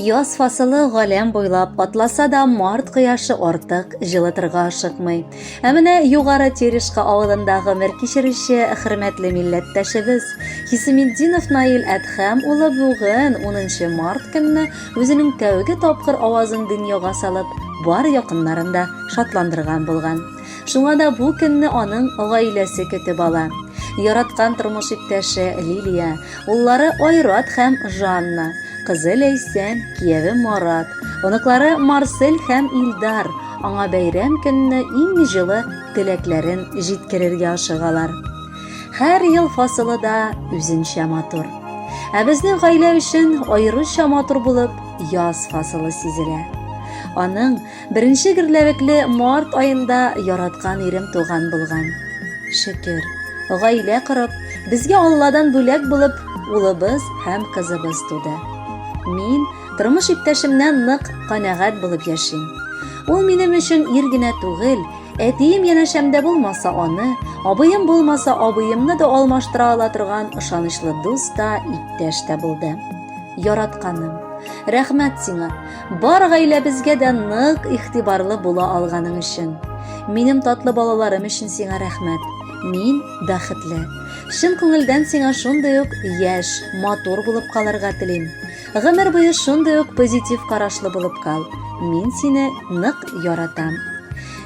Яз фасылы галәм буйлап атласа да, март кояшы артык җылытырга ашыкмый. Ә менә Югары Терешка авылында гомер кичерүче хөрмәтле милләттәшебез Хисаметдинов Наил Әдхәм улы бүген 10 март көнне үзенең тәүге тапкыр авазын дөньяга салып, бар якыннарын да шатландырган булган. Шуңа да бу көнне аның гаиләсе көтеп ала. Яраткан тормыш иптәше Лилия, Уллары Айрат һәм Жанна, кызы Ләйсән, кияве Марат, оныклары Марсель һәм Илдар аңа бәйрәм көнне иң җылы теләкләрен җиткерергә ашыгалар. Һәр ел фасылы да үзенчә матур. Ә безнең гаилә өчен аеруча матур булып яз фасылы сизелә. Аның Беренче гөрләвекле март аенда яраткан ирем туган булган. Шөкер, гаилә корып, безгә Алладан бүләк булып, улыбыз һәм кызыбыз туды. Мин тормыш иптәшемнән нык канәгать булып яшим. Ул минем өчен ир генә түгел, әтием янәшәмдә булмаса аны, абыем булмаса абыемны да алмаштыра ала торган ышанычлы дус та, иптәш тә булды. Яратканым, рәхмәт сиңа. Бар гаиләбезгә дә нык игътибарлы була алганың өчен. Минем татлы балаларым өчен сиңа рәхмәт. Мин бәхетле. Чын күңелдән сиңа шундый ук яшь, матур булып калырга телим. Гомер буе шундый ук позитив карашлы булып кал. Мин сине нык яратам.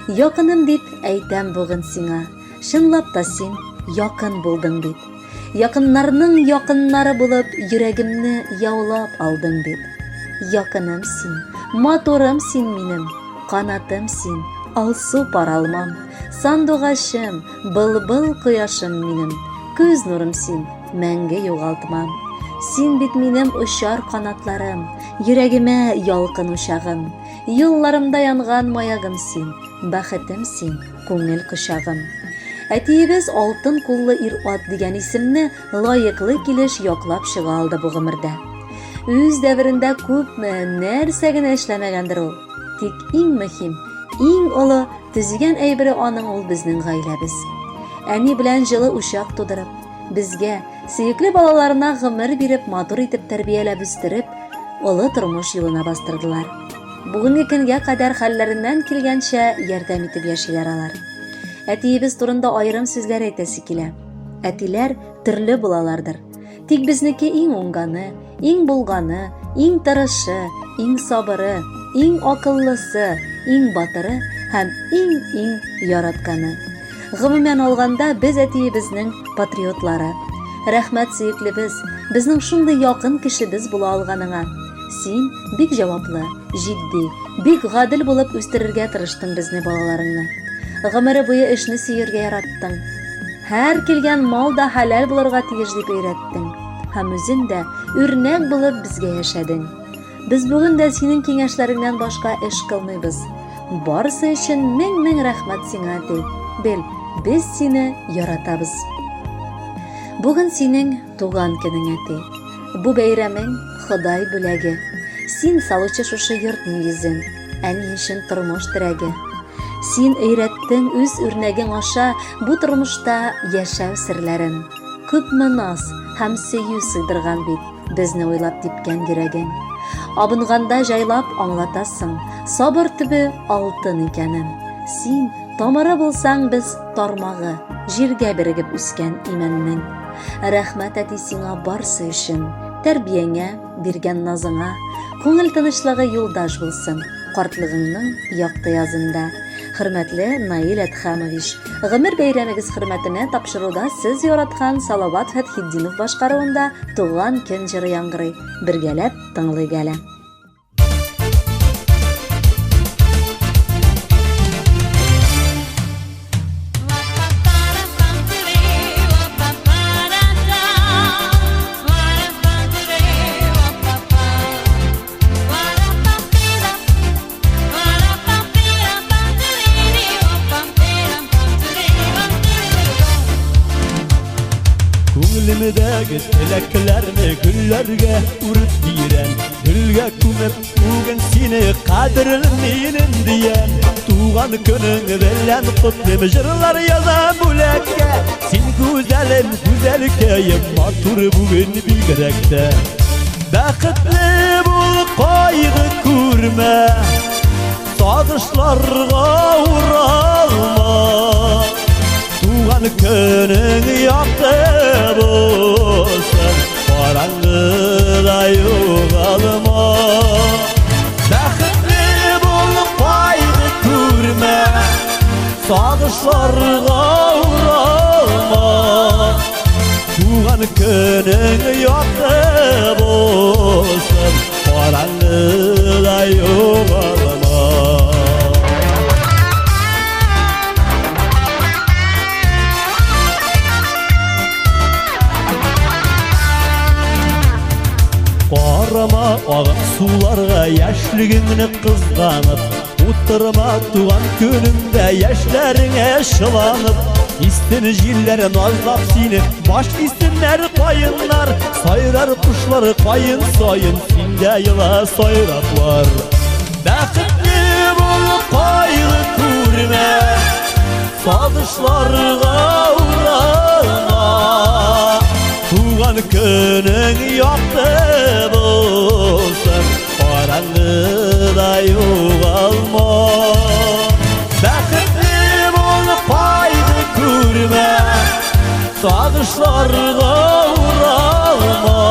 Якыным дип әйтәм бүген сиңа. Чынлап та син якын булдың бит. Якыннарның якыннары булып, йөрәгемне яулап алдың бит. Якыным син, матурым син минем, канатым син, алсу паралмам, сандугачым, былбыл кояшым минем, күз нурым син, мәңге югалтмам. Син бит минем очар канатларым, йөрәгемә ялкын учагым, юлларымда янган маягым син, бәхетем син. Күңел кочагым. Әтиебез алтын куллы ир-ат дигән исемне лаеклы килеш яклап чыга алды бу гомердә. Үз дәверендә күпме, нәрсә генә эшләмәгәндер ул. Тик иң мөһим, иң олы төзегән әйбере аның ул безнең гаиләбез. Әни белән җылы учак тудырып, безгә, сөекле балаларына гомер биреп, матур итеп тәрбияләп үстереп, олы тормыш юлына бастырдылар. Бүгенге көнгә кадәр хәлләреннән килгәнчә ярдәм итеп яшиләр алар. Әтиебез турында аерым сүзләр әйтәсе килә. Әтиләр төрле булалардыр. Тик безнеке иң уңганы, иң булганы, иң тырышы, иң сабыры, иң акыллысы, иң батыры һәм иң-иң яратканы. Гомумән алганда, без әтиебезнең патриотлары. Рәхмәт, сөеклебез, безнең шундый якын кешебез була алганыңа. Син бик җаваплы, җитди, бик гадел булып үстерергә тырыштың безне балаларыңны. Гомере буе эшне сөяргә яраттың. Һәр килгән мал да хәләл булырга тиеш дип өйрәттең. Һәм үзең дә үрнәк булып безгә яшәдең. Без бүген дә синең киңәшләреңнән башка эш кылмыйбыз. Барысы өчен мең-мең рәхмәт сиңа, әти. Бел, без сине яратабыз. Бүген синең туган көнең, әти. Бу бәйрәмең Ходай бүләге. Син салучы шушы йорт нигезен, әни өчен тормыш терәге. Син өйрәттең үз үрнәгең аша бу тормышта яшәү серләрен. Күпме наз һәм сөю сыйдырган бит безне уйлап типкән йөрәгең. Абынганда җайлап аңлатасың, сабыр төбе алтын икәнен. Син тамыры булсаң, без тармагы, җиргә берегеп үскән имәннең. Рәхмәт, әти, сиңа барсы өчен, тәрбияңә, биргән назыңа. Күңел тынычлыгы юлдаш булсын, картлыгыңның якты язында. Хөрмәтле Наил Әдхәмович, гомер бәйрәмегез хөрмәтенә тапшыруда сез яраткан Салават Фәтхетдинов башкаруында Туган көн җыры яңгырый. Бергәләп тыңлыйк әле. Күңелемдәге теләкләрне гөлләргә үреп бирәм, гөлгә күмеп бүген сине кадерле минем диям. Туган көнең белән котлыйм, җырлар язам бүләккә. Син гүзәлем, гүзәлкәем, матур бүген бигрәк тә. Бәхетле бул. кайгы күрмә, сагышларга уралма. Туган көнең якты булсын, караңгыда югалма. Бәхетле бул, кайгы күрмә, сагышларга уралма. Туган көнең якты булсын, караңгыда югалма. Карама агып суларга яшьлегеңне кызганып, утырма туган көнеңдә яшьләреңә чыланып. Истен җилләр назлап сине, баш истеннәр каеннар, сайрар кошлар каен саен, синдә ела сайраклар. Бәхетле бул, кайгы күрмә, сагышларга уралма. Туган көнең якты булсын, караңгыда югалма. Бәхетле бул, кайгы күрмә, сагышларга уралма.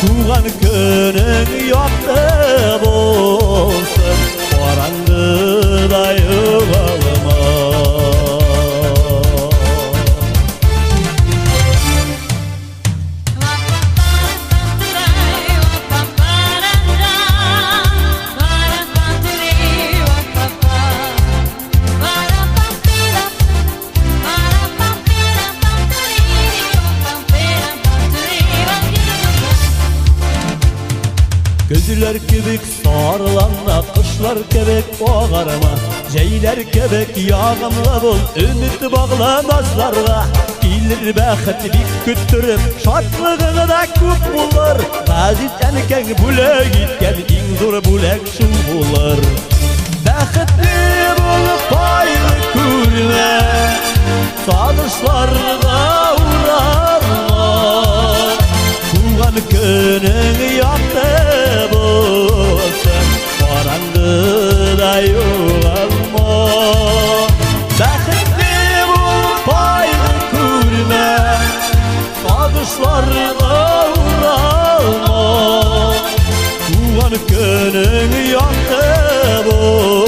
Туган көнең якты булсын, караңгыда югалма. Көзләр кебек сарыланма, кышлар кебек агарма, җәйләр кебек ягымлы бул, өмет багла назларга. Килер бәхет бик көттереп, шатлыгың да күп булыр. Газиз әнкәң бүләк иткән иң зур бүләк шул булыр. Бәхетле бул, кайгы күрмә, сагышларга уралма. Туган көнең якты булсын, караңгыда югалма. Бәхетле бул, кайгы күрмә, сагышларга уралма. Туган көнең якты булсын,